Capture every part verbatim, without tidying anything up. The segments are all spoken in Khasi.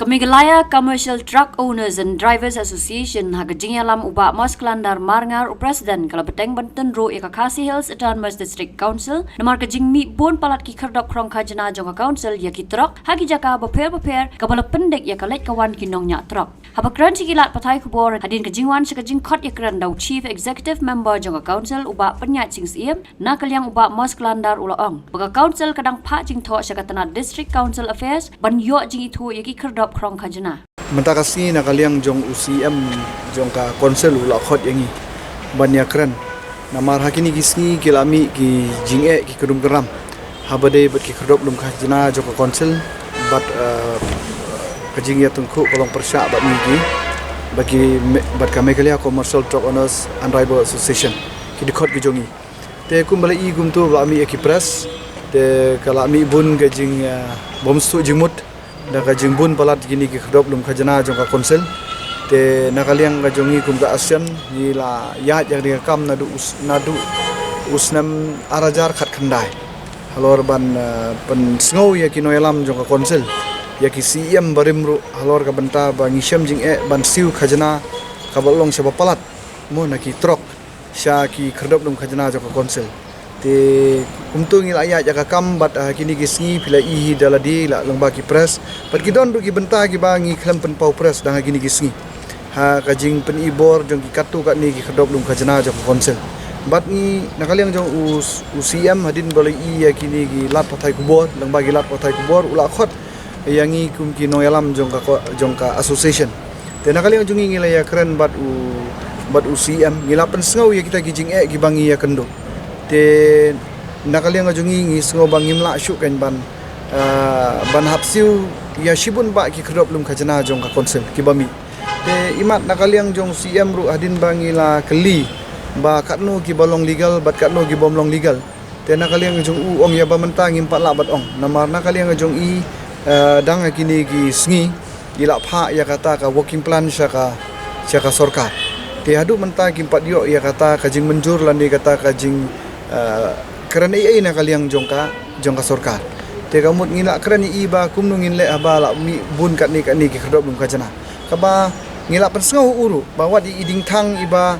Meghalaya Commercial Truck Owners and Drivers Association, ha ka jingïalam u Bah Mosklandar Marngar, u President, ka la bteng ban tynruh ïa ka Khasi Hills Autonomous District Council namar ka jingmih bun palat ki khyrdop khrong khajna jong ka Council ïa ki trok ha ki jaka bapher bapher, kaba la pyndik ïa ka leit ka wan ki nongñiah trok. Haba kren sha ki lad pathai khubor hadien ka jingwan sha ka jingkhot ïakren da u Chief Executive Member jong ka Council, u Bah Pynïaid Sing Syiem, na ka liang u Bah Mosklandar u la ong ba ka Council ka dang phah jingthoh sha ka tnat District Council Affairs ban ïoh jingithuh ïa ki khyrdop khrong khajna. Mynta ka sngi na ka liang jong u C M jong ka Council u la khot ïa ngi ban ïakren. Namar ha kine ki sngi ki la mih ki jingeh ki krum kram haba dei bad ki khyrdop lum khajna jong ka Council bad, eh, ka jingïatyngkhuh ka long pyrshah bad ngi ki, bad ki me-, bad ka Meghalaya Commercial Truck Owners and Driver Association, ki dkhot ki jong ngi. Te kumba la i kumto ba la mih ïa ki press, te ka la mih bun ka jing, eh, bym sngewthuh jingmut da ka jingbun palat kine ki khyrdop lum khajna jong ka Council. Te na ka liang ka jong ngi kum ka ASEAN ngi la ïaid ïa kane ka kam naduh u s-, naduh u snem ar hajar khatkhyndai. Halor ban, eh, pynsngew ïa ki nongïalam jong ka Council, ïa ki C M barim ruh, halor ka bynta ba ngi shem jingeh ban siew khajna kaba long shaba palat mo na ki trok sha ki khyrdop lum khajna jong ka Council. Te kumto ngi la ïaid ïa ka kam bad, ah, kine ki sngi phi la i hi da lade la lyngba ki press. Bad ki don ruh ki bynta kiba ngi khlem pynpaw press dang ha kine ki sngi, ha ka jingpynibor jong ki katto katne ki khyrdop lum khajna jong ka Council. Bad ngi na ka liang jong u, u C M hadien ba la i ïa kine ki lad pathai khubor, lyngba ki lad pathai khubor u la khot ïa ngi kum ki nongïalam jong ka ko-, jong ka association. Te na ka liang jong ngi ngi la ïakren bad u, bad u C M, ngi la pynsngew ïa kita ki jingeh kiba ngi ïakynduh. Te na ka liang jong ngi ngi sngew ba ngim lah shuh kan ban, ah, ban hap siew ïa shibun bah ki khyrdop lum khajna jong ka Council kiba mih. Te imat na ka liang jong C M ruh hadien ba ngi la kylli ba katno kiba long legal bad katno ki bym long legal. Te na ka liang jong u ong ïa ba mynta ngim pat lah ban ong. Namar na ka liang jong i, eh, dang ha kine ki sngi i la phah ïa kata ka working plan sha ka, sha ka sorkar. Te haduh mynta kim pat ïoh ïa kata ka jingmynjur lane kata ka jing, eh, kren ei ei na ka liang jong ka, jong ka sorkar. Te ka mut ngi la kren ïa i ba kumno ngin leh haba la mih bun katne katne ki khyrdop lum khajna. Kaba ngi la pynsngew u ruh ba wat i ding thang iba,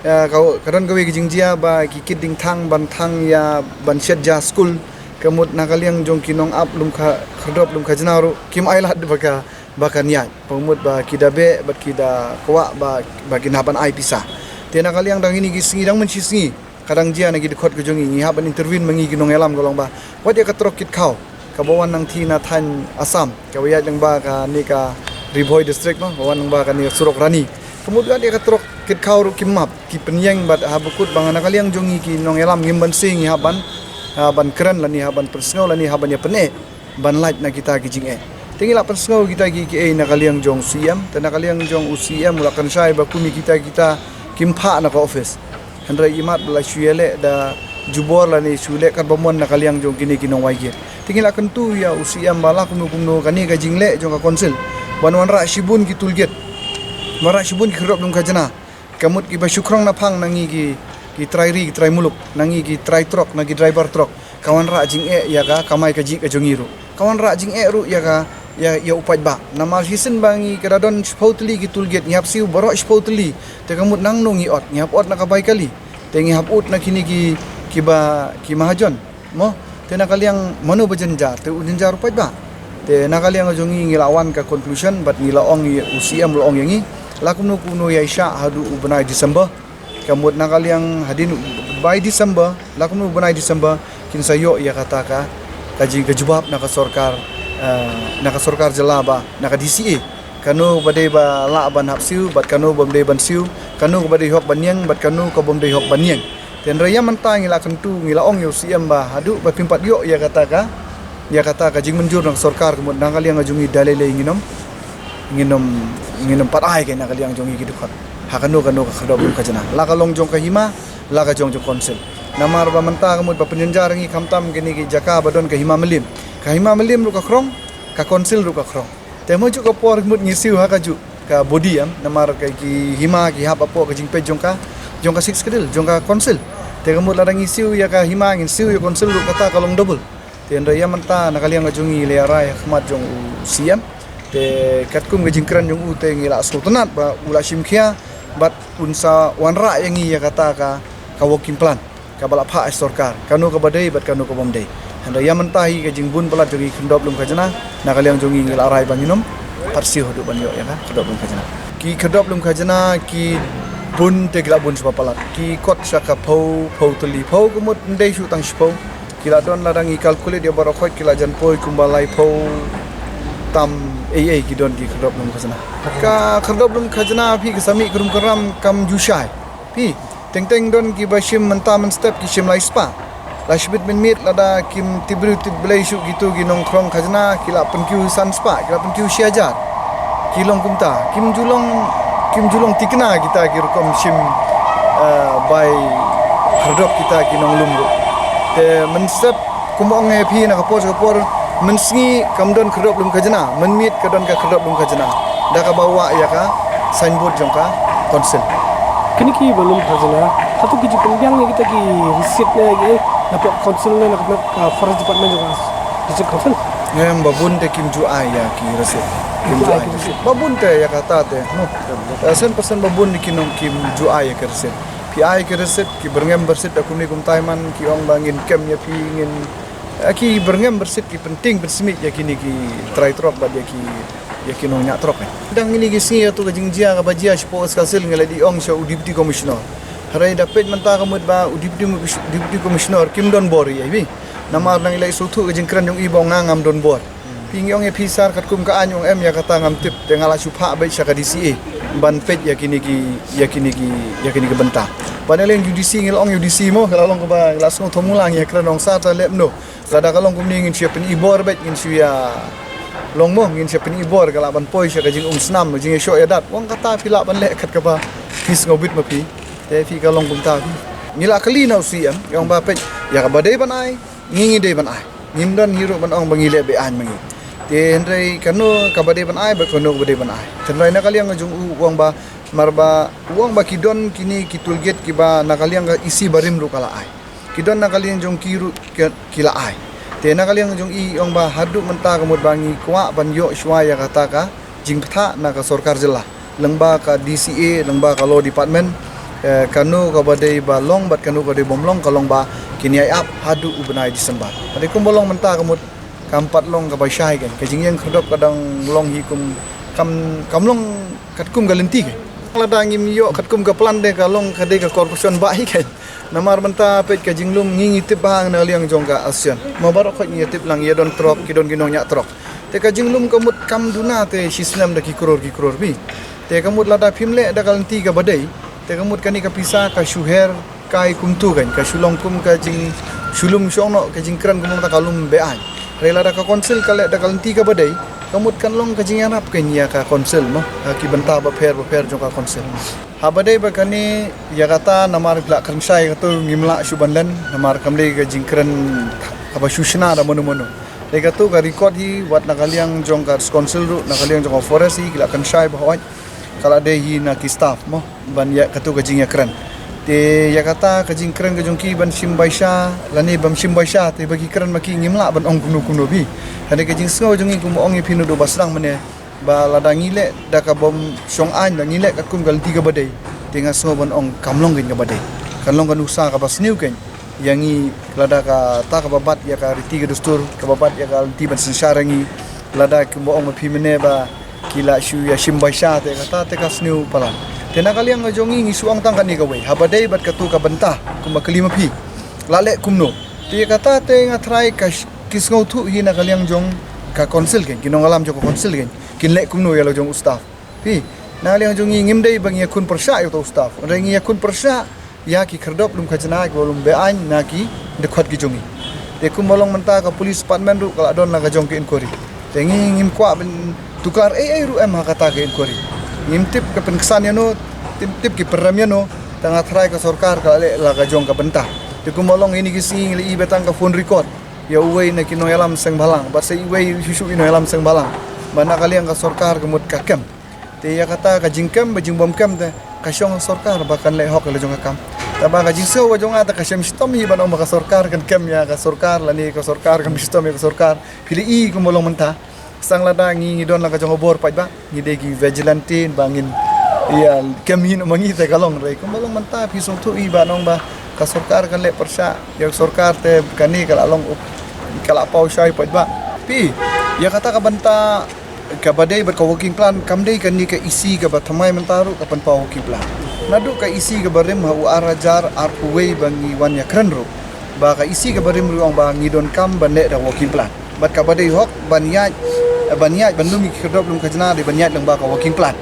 eh, ka, ka don kawei ka jingjia ba ki kit ding thang ban thang ïa ban shet ja skul. Ka mut na ka liang jong ki nongap lum kha-, khyrdop lum khajna ruh kim ai lad ba ka, ba kan ïaid. Ka mut ba ki da beh bad ki da kwah ba, ba kin hap ban ai pisa. Te na ka liang dang ine ki sngi dang mynshi sngi ka dang jia na ki dkhot ka jong ngi ngi hap ban intervene ma ngi ki nongïalam ka long ba wat ïa ka trok kit khaw kaba wan nangthie na thaiñ Assam, kaba ïaid lyngba kane ka Ri Bhoi District mo, kaba wan lyngba kane ka surok Rani. Ka mut wat ïa ka trok kit khaw ruh kim map, ki pynïeng bad haba kut ba nga na ka liang jong ngi ki nongïalam ngim banse ngi hap ban, ah, ban kren lane hap ban pynsngew lane hap ban ïa pyneh ban lait na kita ki jingeh. Te ngi la pynsngew kita ki, kiei na ka liang jong u C M, te na ka liang jong u C M u la kynshai ba kum ïa kita kita kim phah na ka office. Hynrei imat ba la shu ïaleh da jubor lane shu leh kat ba mon na ka liang jong kine ki nongwai gate. Te ngi la kyntu ïa u C M ba la kumno kumno kane ka jingleh jong ka Council ban wanrah shibun ki toll gate, wanrah shibun ki khyrdop lum khajna. Ka mut kiba shu khrong na phang na ngi ki, ki trai ri, ki trai muluk, na ngi ki trai trok, na ki driver trok. Ka wanrah jingeh ïa ka kamai kajih ka jong ngi ruh. Ka wanrah jingeh ruh ïa ka, ïa, ïa u paidbah. Namar shisien ba ngi ka da don shiphew tylli ki toll gate, ngi hap siew baroh shiphew tylli. Te ka mut nangno ngi ot, ngi hap ot na ka bai kali. Te ngi hap ot na kine ki, kiba, ki mahajon. Mo, te na ka liang mano ba jynjar, te u jynjar u paidbah. Te na ka liang jong ngi ngi la wan ka conclusion, bad ngi la ong ïa u C M u la ong ïa ngi. La kumno kumno ïa i shah haduh u bnai December. Ka mut na ka liang hadien by December, la kumno u bnai December, kin sa ïoh ïa kata ka, ka jing ka jubab na ka sorkar, eh, na ka sorkar jylla ba, na ka D C A. Kano ba dei ba lah ban hap siew, bad kano ba dei ban siew, kano ba dei hok ban ïeng, bad kano ka bym dei hok ban ïeng. Te hynrei ïa mynta ngi la kyntu, ngi la ong ïa u C M ba, haduh ba phim pat ïoh ïa kata ka, ïa kata ka jingmynjur na ka sorkar ka mut na ka liang jong ngi da lei lei nginom, nginom, nginom pat ai ka na ka liang jong ngi ki dkhot. Ha kano kano ka khyrdop lum khajna. La ka long jong ka hima, la ka jong jong council. Namar ba mynta ka mut ba pynjynjar ngi khamtam kine ki jaka ba don ka hima Mylliem. Ka hima Mylliem ruh ka khrong, ka council ruh ka khrong. Te mo juh ka por mut ngi siew ha ka juh ka body em, namar ka ki hima ki hap hapoh ka jingpeit jong ka, jong ka Sixth Schedule, jong ka council. Te ka mut lada ngi siew ïa ka hima ngin siew ïa council ruh kata ka long double. Te hynrei ïa mynta na ka liang ka jong ngi la ïa rai ha khmat jong u C M. Te katkum ka jingkren jong u te ngi la sngewtynnat ba u la shim khia bad un sa wanrah ïa ngi ïa kata ka, ka working plan kaba la phah ïa sorkar, kano kaba dei bad kano ka bym dei. Hynrei ïa mynta hi ka jingbun palat jong ki khyrdop lum khajna, na ka liang jong ngi ngi la rai ba ngin ym pat siew haduh ban ïoh ïa ka khyrdop lum khajna. Ki khyrdop lum khajna ki bun te ki la bun shibun palat. Ki kot sha ka phew, phew tylli, phew ka mut ym dei shuh tang shiphew. Ki la don, lada ngi calculate ïa baroh khoit ki la jan poi kumba laiphew tam ei ei ki don ki khyrdop lum khajna. Ka khyrdop lum khajna phi, ka sa mih krum kram kam ju shai. Phi, teng teng don kiba shim mynta mynstep ki shim lai spah. La shibit mynmiet lada kim tip briew tip Blei shuh kito ki nongkhrong khajna ki la pynkiew san spah, ki la pynkiew shi hajar. Ki long kumta, kim ju long, kim ju long thikna kita ki rukom shim, eh, bai khyrdop kita ki nonglum ruh. Te mynstep kum ong ïa phi na ka por sha ka por, mynsngi kam don khyrdop lum khajna, mynmiet ka don ka khyrdop lum khajna. Da kaba wah ïa ka signboard jong ka council. Kine kiba lum khajna, hato ki ju pynbiang ïa kita ki receipt ne ki, eh, na pok council ne na ka, ka forest department jong ka district council? Em, ba bun te kim ju ai ïa ki receipt. Kim ju ai ki receipt. Ba bun te ïa kata te, no. Eh, sen percent ba bun ki nong kim ju ai ïa ki receipt. Phi ai ki receipt, ki byrngem receipt da kumne kumtai man, ki ong ba ngin kem ïa phi, ngin, eh, ki byrngem receipt, ki pyntieng pynsmit ïa kine ki trai trok bad ïa ki, ïa ki nongñiah trok, eh. Dang kine ki sngi ïa tu ka jingjia kaba jia shapoh West Khasi Hills, nga la dei ong sha u Deputy Commissioner. Hynrei da peit mynta ka mut ba u Deputy, Deputy Commissioner kim don bor ïa i, namar ngi la sngewthuh ka jingkren jong i ba ong nga ngam don bor. Phi, ngi ong ïa phi sir, katkum ka aiñ ong em ïa kata ngam tip, te nga la shu phah beit sha ka D C A ban peit ïa kine ki, ïa kine ki, ïa kine ki bynta. Ba na liang U D C ngi la ong U D C mo, ka la long kaba la sngewthuh mula ngi ïa kren ong sir, ta leh mano. Lada ka long kumne ngin shu ïa pyni bor beit, ngin shu ïa long mo, ngin shu ïa pyni bor, ka lah ban poi sha ka jingumsnam, jingïashoh ïadat. Ong kata phi lah ban leh kat kaba phi sngewbit ma phi. Te phi, ka long kumta phi. Ngi la kylli na u C M, ong ba peit ïa kaba dei ban ai, ngi ngi dei ban ai. Ngim don hi ruh ban ong ba ngi leh be-aiñ ma ngi. Te hynrei kano kaba dei ban ai bad kano kaba dei ban ai. Hynrei na ka liang jong u, u ong ba, mar ba u ong ba ki don kine ki toll gate kiba na ka liang ka E C barim ruh ka la ai. Ki don na ka liang jong ki ruh ki, ki la ai. Te na ka liang jong i, ong ba haduh mynta ka mut ba ngi kwah ban ïoh shuwa ïa kata ka jingbthah na ka sorkar jylla, lyngba ka D C A, lyngba ka law department, eh, kano kaba dei ba long bad kano ka dei bym long, ka long ba kin ïai ap haduh u bnai December. Hynrei kumba long mynta ka mut kam pat long kaba shai kein. Ka jingïeng khyrdop ka dang long hi kum kam, kam long katkum ka lynti kein. Lada ngim ïoh katkum ka plan te ka long ka dei ka corporation bah hi kein. Namar mynta peit ka jinglum, ngi ngi tip bha na liang jong ka association. Mo, baroh khoit ngi tip lang, ïa don trok, ki don ki nongñiah trok. Te ka jinglum ka mut kam duna te shi snem da ki klur ki klur phi. Te ka mut lada phim leh da ka lynti kaba dei, te ka mut kane ka pisa ka shu her kai kumtu kein, ka shu long kum ka jing, shu lum shong noh, ka jingkren kumta ka lum be-aiñ. Hynrei lada ka council ka leh da ka lynti kaba dei, ka mut kan long ka jingïarap kein ïa ka council mo, ha ki bynta bapher bapher jong ka council. Haba dei ba kane, ïa kata namar phi lah kren shai, kato ngim lah shuh ban len, namar kam dei ka jingkren kaba shu shna da mano mano. Dei kato ka record hi wat na ka liang jong ka council ruh, na ka liang jong ka forest hi, ki lah kren shai ba hooid ka la dei hi na ki staff mo ban ïa kato ka jingïakren. Te ïa kata ka jingkren ka jong ki ban shim baisha lane bym shim baisha, te ba ki kren ma ki, ngim lah ban ong kumno kumno phi. Hynrei ka jingsngew jong ngi, kumba ong ïa phi naduh ba sdang mynne, ba lada ngi leh da ka bym shong aiñ, ba ngi leh katkum ka lynti kaba dei, te nga sngew ban ong kam long kein kaba dei. Kan long ka nuksa kaba sniew kein ïa ngi, lada kata kaba bat ïa ka riti ka dustur, kaba bat ïa ka lynti ban synshar ïa ngi. Lada kumba ong ma phi mynne ba ki lah shu ïa shim baisha, te kata te ka sniew palat. Te na ka liang ka jong ngi, ngi shu ong tang kane kawei, haba dei bad kato ka bynta kumba kylli ma phi, la leh kumno. Te ïa kata te nga tharai ka sh-, ki sngewthuh hi na ka liang jong ka council kein, ki nongïalam jong ka council kein, kin leh kumno ïa la jong u staff. Phi, na ka liang jong ngi, ngim dei ba ngi ïakhun pyrshah ïa uto u staff. Hynrei ngi ïakhun pyrshah ïa ki khyrdop lum khajna kiba lum be-aiñ na ki dkhot ki jong ngi. Te kumba long mynta ka police department ruh ka la don la ka jong ka inquiry. Te ngi ngim kwah ban tuklar ei ei ruh em ha kata ka inquiry. Ngim tip ka pynksan ïano, tip, tip ki pynrem ïano, tang nga tharai ka sorkar ka la leh la ka jong ka bynta. Te kumba long ïa kine ki sngi ngi la i ba tang ka phone record ïa uwei na ki nongïalam seng bhalang, bad sa iwei shuh shuh i nongïalam seng bhalang. Ba na ka liang ka sorkar ka mut ka kem. Te ïa kata ka jingkem bad jingbymkem te ka shong ha sorkar ba kan leh hok ïa la jong ka kam. Te ba ka jingsngew ka jong nga te ka shem shitom hi ban ong ba ka sorkar kan kem ïa ka sorkar lane ka sorkar kan shitom ïa ka sorkar. Phi la i kumba long mynta. Sang lada ngi ngi don la ka jong ka bor paidbah, ngi dei ki vigilante ba ngin ïa kem hin ma ngi te ka long re. Kumba long mynta phi sngewthuh i ba nong ba ka sorkar kan leh pyrshah, ïa sorkar te kane ka la long up, ka la paw shai paidbah. Phi, ïa kata ka bynta kaba dei bad ka working plan, kam dei kane ka E C kaba thymmai mynta ruh ka pynpaw working plan. Naduh ka E C kaba rim ha u ar hajar arphew wei ba ngi wan ïa kren ruh, ba ka E C kaba rim ruh ong ba ngi donkam ban leh da working plan. Bad kaba dei hok ban ïaid, ban ïaid ban lum ïa ki khyrdop lum khajna dei ban ïaid lyngba ka working plan.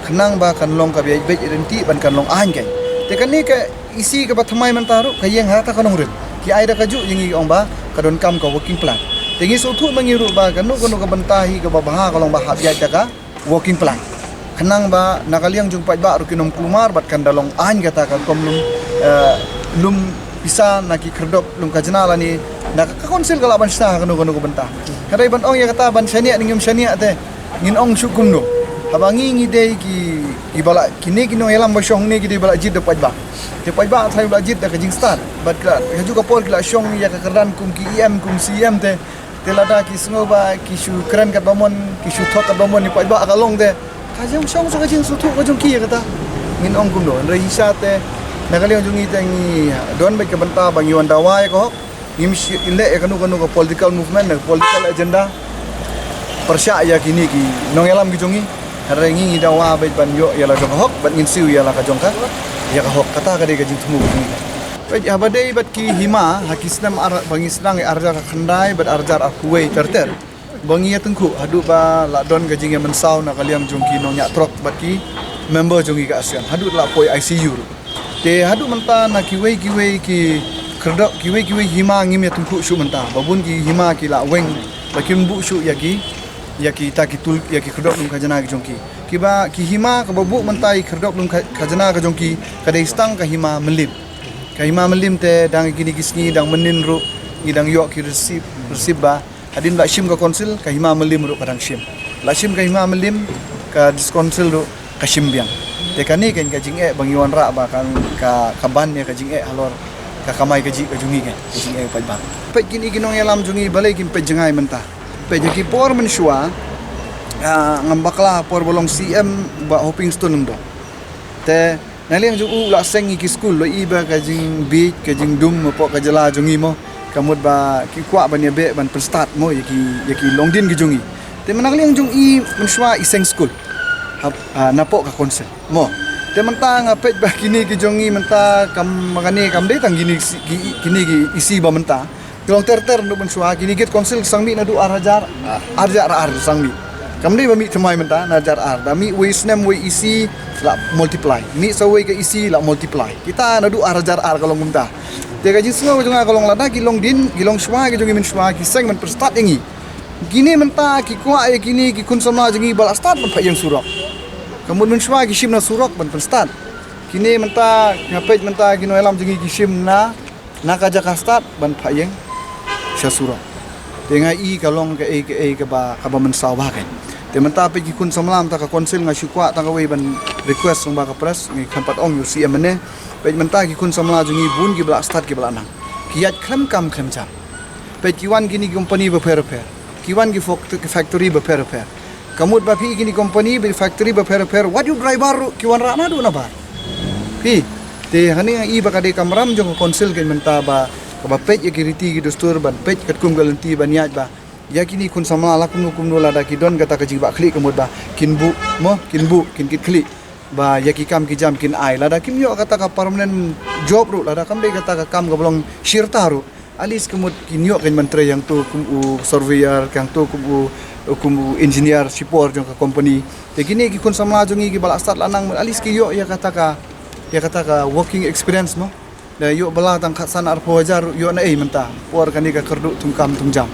Khnang ba kan long kaba ïaid beit ryntih ban kan long aiñ kein. Te kane ka E C kaba thymmai mynta ruh ka ïeng ha kata ka nongrim. Ki ai da kajuh ïa ngi ong ba ka donkam ka working plan. Te ngi sngewthuh ma ngi ruh ba kano kano ka bynta hi kaba bha ka long ba hap ïaid da ka working plan. Khnang ba na ka liang jong paidbah ruh kin ym kulmar bad kan da long aiñ kata ka rukom lum, eh, lum pisa na ki khyrdop lum khajna lane na ka council ka lah ban shna ha kano kano ka bynta. Hynrei ban ong ïa kata ban shaniah ne ngim shaniah te ngin ong shuh kumno. Haba ngi ngi dei ki, kiba la, kine ki nongïalam ba shong hangne ki dei ba la jied da paidbah. Te paidbah tharai ba la jied da ka jingstad. Bad ka, kajuh ka por ki la shong ïa ka kyrdan kum ki E M kum C E M te. Te lada ki sngew ba ki shu kren katba mon, ki shu thok katba mon ïa paidbah ka long te. Ka jingshong sa ka jingsngewthuh ka jong ki ïa kata. Ngin ong kumno. Hynrei shisha te na ka liang jong ngi te ngi don beit ka bynta ba ngi wan dawa ïa ka hok. Ngim shym leh ïa kano kano ka political movement ne political agenda. Pyrshah ïa kine ki nongïalam ki jong ngi. Hynrei ngi ngi dawa beit ban ïoh ïa la jong ka hok bad ngin siew ïa la ka jong ka, ïa ka hok. Kata ka dei ka jingthmu ka jong ngi. Beit haba dei bad ki hima ha ki snem ar, ba ngi sdang ïa ar hajar khyndai bad ar hajar arphew wei ter ter. Ba ngi ïa tyngkhuh haduh ba la don ka jingïamynsaw na ka liang jong ki nongñiah trok bad ki member jong ngi ka ASEAN haduh la poi I C U ruh. Te haduh mynta na kiwei kiwei ki khyrdop, kiwei kiwei hima ngim ïa tyngkhuh shuh mynta. Ba bun ki hima ki la weng ba kim buh shuh ïa ki, ïa kita ki tul, ïa ki khyrdop lum khajna ki jong ki. Kiba ki hima kaba buh mynta ïa ki khyrdop lum kha-, khajna ka jong ki ka dei stang ka hima Mylliem. Ka hima Mylliem te dang kine ki sngi dang mynnin ruh ngi dang ïoh ki receipt, receipt ba hadien ba la shim ka council, ka hima Mylliem ruh ka dang shim. La shim ka hima Mylliem, ka district council ruh ka shim biang. Te kane kein ka jingeh ba ngi wanrah ba kan ka, ka ban ïa ka jingeh halor ka kamai kajih ka jong ngi kein, ka jingeh paidbah. Peit kine ki nongïalam jong ngi balei kim peit jngai mynta. Peit ha ki por mynshuwa, ah, ngam bakla por ba long C M Bah Hoping Stone Lyngdoh. Te na liang jong u la seng ïa ki skul, la i ba ka jingbieit ka jingdum hapoh ka jylla jong ngi mo. Ka mut ba ki kwah ban ïa beh ban pynstad mo ïa ki, ïa ki longdien ki jong ngi. Te mynta na liang jong i mynshuwa i seng skul. Hap, ah, napoh ka council mo. Te mynta nga peit ba kine ki jong ngi mynta kam, ma kane kam dei tang kine ki, ki, kine ki E C ba mynta. Ki long ter ter naduh mynshuwa, kine ki council sangmih naduh ar hajar, ar hajar ar sangmih. Kam dei ba mih thymmai mynta, na hajar ar. Da mih wei snem wei E C la multiply. Mih sa wei ka E C la multiply. Kita naduh ar hajar ar ka long kumta. Te ka jingsngew jong nga ka long lada ki longdien, ki longshuwa ki jong ngi mynshuwa, ki seng ban pynstad ïa ngi. Kine mynta ki kwah ïa kine ki khun samla jong ngi ba la stad ban phah ïeng surok. Ka mut mynshuwa ki shim na surok ban pynstad. Kine mynta nga peit mynta ki nongïalam jong ngi ki shim na na ka jaka stad ban phah ïeng sha surok. Te nga i ka long kaei kaei kaba, kaba mynsaw bha kein. Te mynta peit ki khun samla mynta ka council nga shu kwah tang kawei ban request lyngba ka press, ngi khlem pat ong ïa u C M ne. Peit mynta ki khun samla jong ngi bun kiba la stad kiba la nang. Ki ïaid khlem kam khlem jam. Peit ki wan kine ki company bapher bapher. Ki wan ki fok-, ki factory bapher bapher. Ka mut ba phi kine company ba factory bapher bapher, wat ïa u driver ruh ki wanrah naduh nabar. Phi, te hangne nga i ba ka dei kamram jong ka council kein mynta ba, kaba peit ïa ki riti ki dustur ban peit katkum ka lynti ban ïaid ba ïa kine khun samla la kumno kumno lada ki don kata ka jingbahkhlieh ka mut ba kin buh mo, kin buh, kin kit khlieh. Ba ïa ki kam ki jam kin ai lada kim ïoh kata ka permanent job ruh, lada kam dei kata ka kam kaba long shi rta ruh. At least ka mut kin ïoh kein ban trei hangto kum u surveyor, hangto kum u, kum u engineer shipor jong ka company. Te kine ki khun samla jong ngi kiba la stad la nang, at least ki ïoh ïa kata ka, ïa kata ka working experience mo. Da ïoh bylla tang khatsan arphew hajar ïoh na ei mynta. Por kane ka kyrduh thungkam thungjam.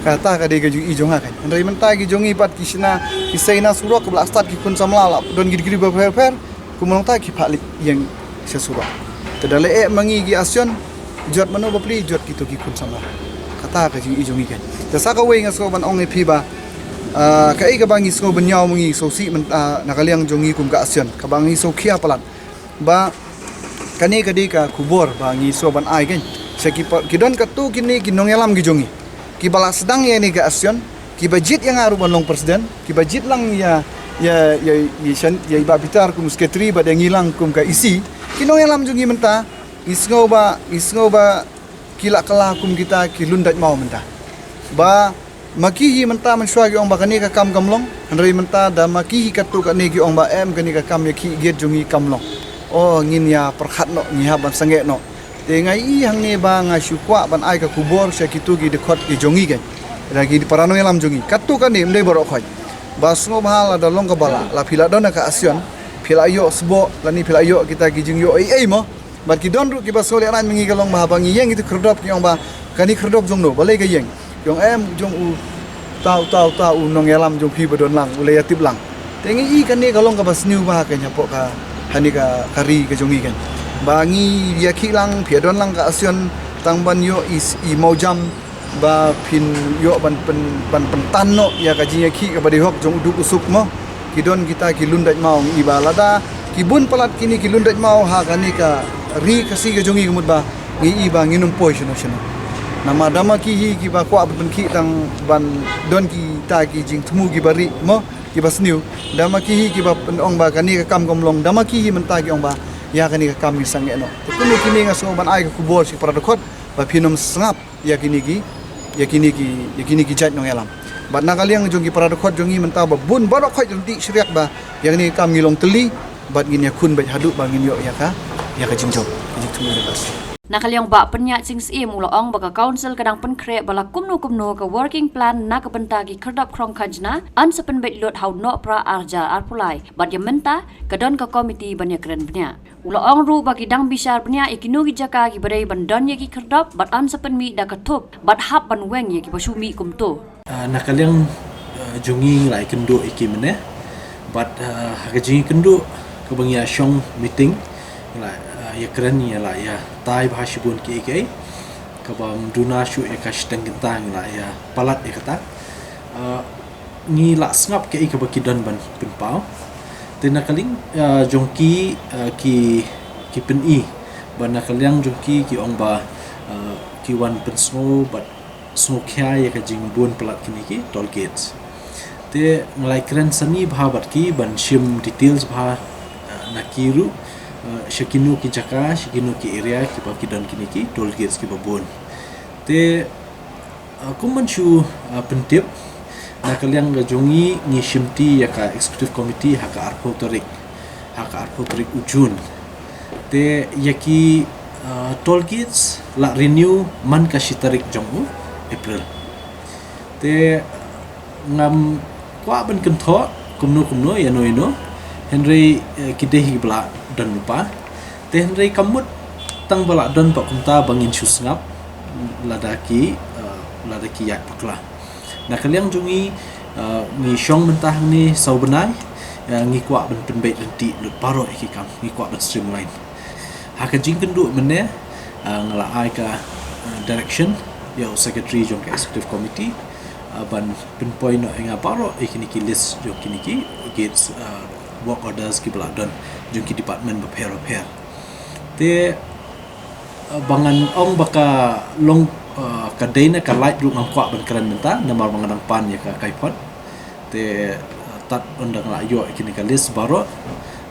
Kata ka dei ka jong i jong nga kein. Hynrei mynta ki jong ngi pat ki shna, ki sei na surok kiba la stad ki khun samla la don ki degree bapher bapher. Kumba long ta ki phah leit ïeng sha surok. Te da leh eh ma ngi ki ASEAN, jot mano bapli, jot kito ki khun samla. Kata ka jing i jong ngi kein. Te sa kawei nga sngew ban ong ïa phi ba, ah, kaei kaba ngi sngew ban ïaw ma ngi sngewsih mynta, ah, na ka liang jong ngi kum ka ASEAN. Kaba ngi sngew khia palat. Ba kane ka dei ka khubor ba ngi sngew ban ai kein. Sha ki pa-, ki don katto kine ki nongïalam ki jong ngi. Kiba la sdang ïa kane ka ASEAN, Kiba jied ïa nga ruh ban long president, kiba jied lang ïa, ïa, ïa, ïa, shan, ïa i Bah Peter kum secretary bad ïa ngi lang kum ka E C. Ki nongïalam jong ngi mynta, ngi sngew ba, ngi sngew ba ki la kylla kum kita ki lun dait maw mynta. Ba ma ki hi mynta mynshuwa ki ong ba kane ka kam kam long, hynrei mynta da ma ki hi katto katne ki ong ba em kane ka kam ïakhih gate jong ngi kam long. O ngin ïa pyrkhat noh, ngi hap ban sangeh noh. Te nga i hangne ba nga shu kwah ban ai ka khubor sha kito ki dkhot ki jong ngi kein. Lada ki para nongïalam jong ngi. Katto katne ym dei baroh khoit. Ba sngewbha lada long kaba lah, la phi la don ka asion, phi la ïoh sboh, lane phi la ïoh kita ki jingïoh ei ei mo. Bad ki don ruh kiba sngewlehrain ma ngi ka long ba haba ngi ïeng ïa ki khyrdop ki ong ba kane khyrdop jong no, balei ka ïeng. Ki ong em jong u ta u ta u ta u nongïalam jong phi ba don lang, u la ïatip lang. Te ngi i kane ka long kaba sniew bha kein hapoh ka, kane ka, ka ri ka jong ngi kein. Ba ngi ïakhih lang, phi ïa don lang ka asion tang ban ïoh i, i mawjam ba phin ïoh ban pyn, ban pyntan noh ïa ka jingïakhih kaba dei hok jong u duk u suk mo. Ki don kita ki lun dait maw, ngi i ba lada ki bun palat kine ki lun dait maw ha kane ka ri Khasi ka jong ngi ka mut ba ngi i ba ngin ym poi shano shano. Namar da ma ki hi kiba kwah ban pynkhih tang ban don kita ki jingthmu kiba ri mo, kiba sniew. Da ma ki hi kiba pyn ong ba kane ka kam kam long, da ma ki hi mynta ki ong ba ïa kane ka kam ngi sangeh noh. Te kumne kine nga sngew ban ai ka khubor sha ki para dkhot ba phin ym sngap ïa kine ki, ïa kine ki, ïa kine ki jait nongïalam. Bad na ka liang jong ki para dkhot jong ngi mynta ba bun baroh khoit ryntih shriak ba ïa kane ka kam ngi long tylli bad ngin ïakhun beit haduh ba ngin ïoh ïa ka, ïa ka jingjop, ka jingthmu ïa ka. Na ka liang Bah Pynïaid Sing Syiem u la ong ba ka council ka dang pynkhreh ba la kumno kumno ka working plan na ka bynta ki khyrdop khrong khajna, yn sa pynbeit lut ha u Nohprah ar hajar arphew lai. Bad ïa mynta ka don ka komiti ban ïakren bniah. U la ong ruh ba ki dang bishar bniah ïa kino ki jaka kiba dei ban don ïa ki khyrdop bad yn sa pynmih da ka thup bad hap ban weng ïa kiba shu mih kumto. Ah, na ka liang, ah, jong ngi ngi la ïakynduh ïa ki mynne bad, ah, ha ka jingïakynduh kaba ngi ïa shong meeting ngi la, ah, ïakren, ngi la ïatai bha shibun kiei kiei kaba ym duna shuh ïa ka shiteng kynta, ngi la ïa palat ïa kata. Ah, ngi la sngap kaei kaba ki don ban pynpaw. Te na ka liang, ah, jong ki, ah, ki, ki pyni ba na ka liang jong ki ki ong ba, ah, ki wan pynsngew bad sngewkhia ïa ka jingbun palat kine ki toll gates. Te ngi la ïakren sani bha bad ki ban shim details bha, ah, na ki ruh, ah, sha kino ki jaka, sha kino ki area kiba ki don kine ki toll gates kiba bun. Te, ah, kum ban shu, ah, pyntip, na ka liang ka jong ngi ngi shimti ïa ka executive committee ha ka arphew tarik, ha ka arphew tarik u June. Te ïa ki, ah, toll gates la renew man ka shi tarik jong u April. Te, ah, ngam kwah ban kynthoh kumno kumno ïano ïano, hynrei, eh, ki dei hi ba la don lypa. Te hynrei kam mut tang ba la don pat kumta ba ngin shu sngap lada ki, eh, lada ki ïaid bakla. Na ka liang jong ngi, eh, ngi shong mynta hangne saw bnai, eh, ngi kwah ban pynbeit ryntih lut baroh ïa ki kam, ngi kwah ban streamline. Ha ka jingkynduh mynne, eh, nga la ai ka, eh, direction ïa u secretary jong ka executive committee, eh, ban pynpoi noh ïa nga baroh ïa kine ki list jong kine ki gates, eh, work orders kiba la don jong ki department bapher bapher. Te, eh, ba ngan ong ba ka long, eh, ka dei ne ka lait ruh ngam kwah ban kren mynta namar ba nga dang pan ïa ka kaiphod. Te, eh, tad ynda nga la ïoh ïa kine ka list baroh,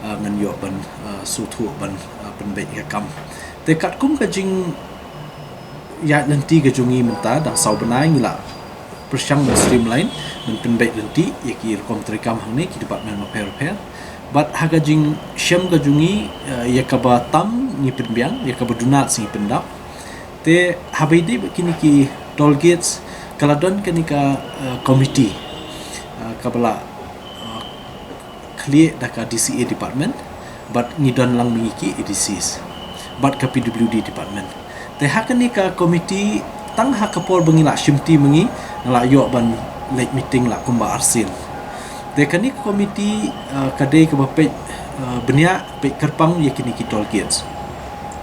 eh, ngan ïoh ban, eh, sngewthuh ban, eh, pynbeit ïa ka kam. Te katkum ka jingïaid lynti ka jong ngi mynta dang saw bnai ngi la pyrshang ban streamline, ban pynbeit lynti ïa ki rukom treikam hangne ki department bapher bapher. Bad ha ka jingshem ka jong ngi, eh, ïa kaba tam ngi pynbiang, ïa kaba duna sa ngi pyndap. Te haba ïadei bad kine ki toll gates ka la don kane ka, eh, committee, eh, kaba la, eh, khlieh da ka D C A department bad ngi don lang ma ngi ki A D Cs bad ka P W D department. Te ha kane ka committee tang ha ka por ba ngi la shimti ma ngi nga la ïoh ban leit meeting la kumba arsien. Te kane ka committee, eh, ka dei kaba peit, eh, bniah, peit kyrpang ïa kine ki toll gates.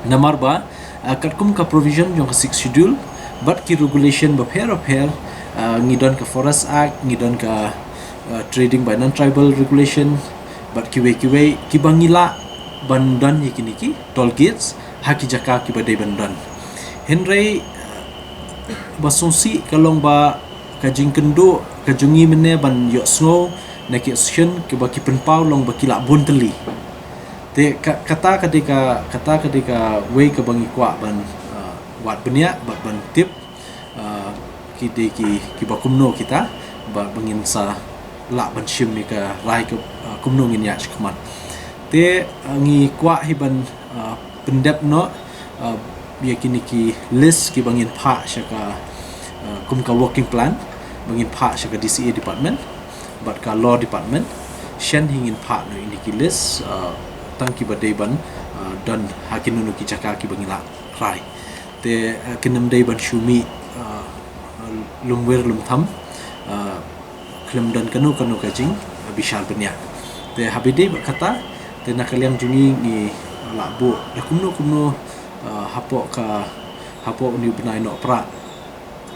Namar ba, eh, katkum ka provision jong ka Sixth Schedule bad ki regulation bapher bapher, eh, ngi don ka Forest Act, ngi don ka, eh, Trading by Non-Tribal Regulation bad kiwei kiwei kiba ngi lah ban don ïa kine ki toll gates ha ki jaka kiba dei ban don. Hynrei, eh, ba sngewsih ka long ba Ka jingkynduh ka jong ngi mynne ban ïohsngew na ki association kiba ki pynpaw long ba ki lah bun tylli. Te ka, kata ka dei ka, kata ka dei kawei kaba ngi kwah ban, uh, wad bniah bad ban tip, uh, ki dei ki, kiba kumno kita, ba, ba ngin sa lah ban shim ïa ka rai ka, uh, kumno ngin ïaid shakhmat. Te, uh, ngi kwah hi ban, uh, pyndep noh, uh, ïa kine ki list kiba ngin phah sha ka, uh, kum ka working plan, ba ngin phah sha ka D C A department bad ka law department. Shen hi ngin phah noh ïa kine ki list, uh, tang kiba dei ban, uh, don ha kino kino ki jaka kiba ngi lah rai. Te, uh, kin ym dei ban shu mih, uh, lymwir lymtham, uh, khlem don kano kano ka jing, uh, bishar bniah. Te haba dei bad kata, te na ka liang jong ngi ngi, uh, lah buh da kumno kumno, uh, hapoh ka, hapoh une u bnai Nohprah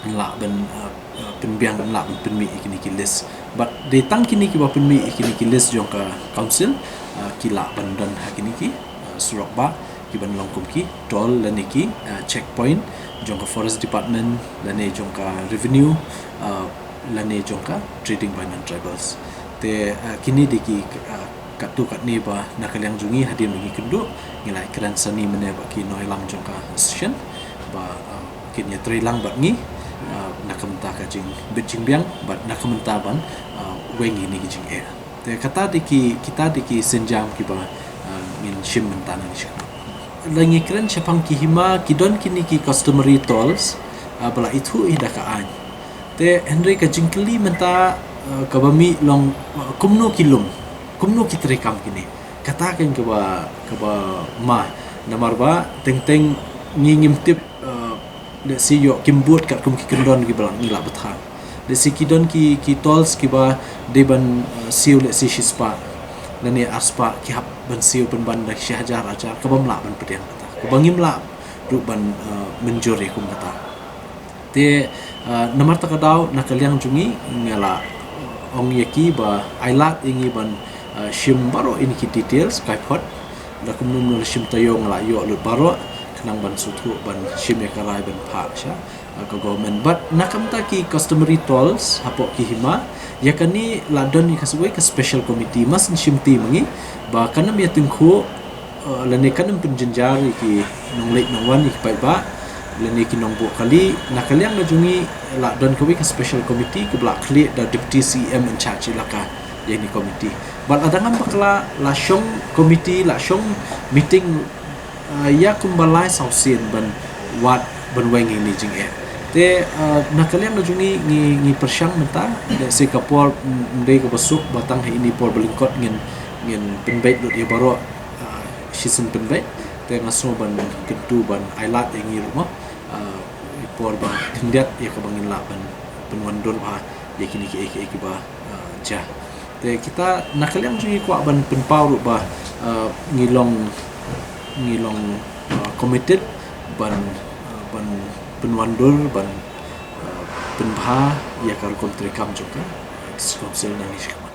ngi lah ban, uh, uh, pynbiang, ngi lah ban pynmih ïa kine ki list. Bad dei tang kine kiba pynmih ïa kine ki list jong ka council, uh, ki lah ban don ha kine ki, uh, surok bah kiban long kum ki toll lane ki, uh, checkpoint jong ka forest department lane jong ka revenue, uh, lane jong ka trading by non-tribals. Te, uh, kine dei ki, uh, katto katne ba na ka liang jong ngi hadien ba ngi kynduh ngi la ïakren sani mynne bad ki nongïalam jong ka association ba, uh, kin ïatreilang bad ngi, uh, na ka bynta ka jingbit jingbiang bad na ka bynta ban, uh, weng ïa kine ki jingeh. Te kata dei ki, kita dei ki sienjam kiba, uh, ngin shim mynta na ngi sha. Lada ngi kren shaphang ki hima ki don kine ki customary tolls, uh, ba la ithuh hi da ka aiñ. Te hynrei ka jingkylli mynta, uh, kaba mih long, uh, kumno ki lum, kumno ki treikam kine. Kata keiñ kaba, kaba ma, namar ba teng teng ngi ngim tip, uh, let's say ïoh kim bud katkum ki kyndon kiba la ngi lah bthah. Let's say ki don ki, ki tolls kiba dei ban, uh, siew let's say shispah lane arspah, ki hap ban siew pynban da shi hajar hajar, kaba ym lah ban pdiang kata, kaba ngim lah ruh ban, uh, mynjur ïa kum kata. Te, uh, namar kata ka daw na ka liang jong ngi nga la ong ïa ki ba ai lad ïa ngi ban, uh, shim baroh ïa kine ki details, kaipot da kumno kumno la shim taïew nga la ïoh lut baroh, khnang ban sngewthuh ban shim ïa ka rai ban phah sha, uh, ka government. Bad na ka bynta ki customary tolls hapoh ki hima, ïa kane la don ïa ka sawei ka special committee, ma sngewsih ma ngi ba kan ym ïa tyngkhuh, uh, lane kan ym pynjynjar ïa ki nongleit nongwan, ïa ki paidbah lane ki nongbuh kali. Na ka liang ka jong ngi la don kawei ka special committee kaba la khlieh da Deputy C E M in charge ilaka ïa kane ka committee. Bad lada ngam bakla la shong committee, la shong meeting, uh, ïa kumba lai saw sien ban wad ban weng ïa kine ki jingeh. Te, uh, na ka liang ka jong ngi ngi, ngi pyrshang mynta, let's say ka por, mm, ym dei kaba suk ba tang ha kine ki por ba lyngkot ngin, ngin pynbeit lut ïa baroh, uh, shisien pynbeit. Te nga sngew ban kyntu ban ai lad ïa ngi ruh mo, uh, por ba khyndiat ïa kaba ngin lah ban pynwandur bha ïa kine kiei kiei kiba, uh, jia. Te kita na ka liang jong ngi kwah ban pynpaw ruh ba, uh, ngi long, ngi long, uh, committed ban, uh, ban pynwandur, ban, uh, pynbha ïa ka rukom treikam jong ka, uh, District Council na ngi.